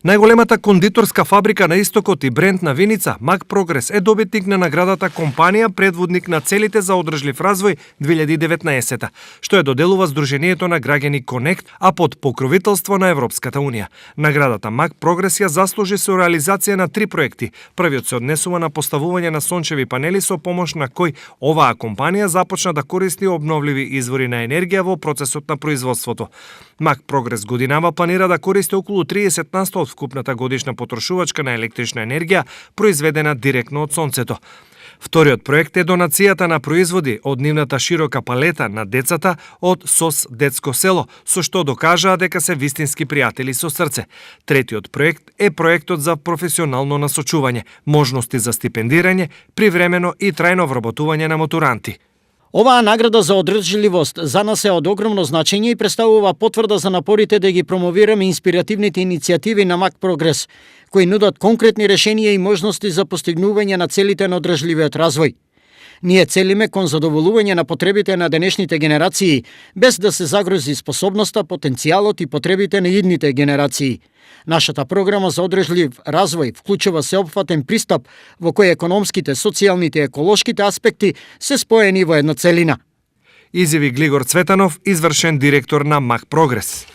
Најголемата кондиторска фабрика на истокот и бренд на виница, Мак Прогрес, е добитник на наградата компанија предводник на целите за одржлив развој 2019, што ја доделува Сдруженијето на граѓани Конект, а под покровителство на Европската унија. Наградата Мак Прогрес ја заслужи со реализација на 3 проекти. Првиот се однесува на поставување на сончеви панели со помош на кој оваа компанија започна да користи обновливи извори на енергија во процесот на производството. Мак Прогрес годинава планира да користи околу 30% од вкупната годишна потрошувачка на електрична енергија произведена директно од сонцето. Вториот проект е донацијата на производи од нивната широка палета на децата од СОС Детско село, со што докажаа дека се вистински пријатели со срце. Третиот проект е проектот за професионално насочување, можности за стипендирање, привремено и трајно вработување на матуранти. Оваа награда за одржливост за нас е од огромно значење и представува потврда за напорите да ги промовираме инспиративните иницијативи на Мак Прогрес, кои нудат конкретни решенија и можности за постигнување на целите на одржливиот развој. Ние целиме кон задоволување на потребите на денешните генерации, без да се загрози способноста, потенцијалот и потребите на идните генерации. Нашата програма за одржлив развој вклучува сеопфатен пристап во кој економските, социјалните и еколошките аспекти се споени во една целина. Изјави Глигор Цветанов, извршен директор на Мак Прогрес.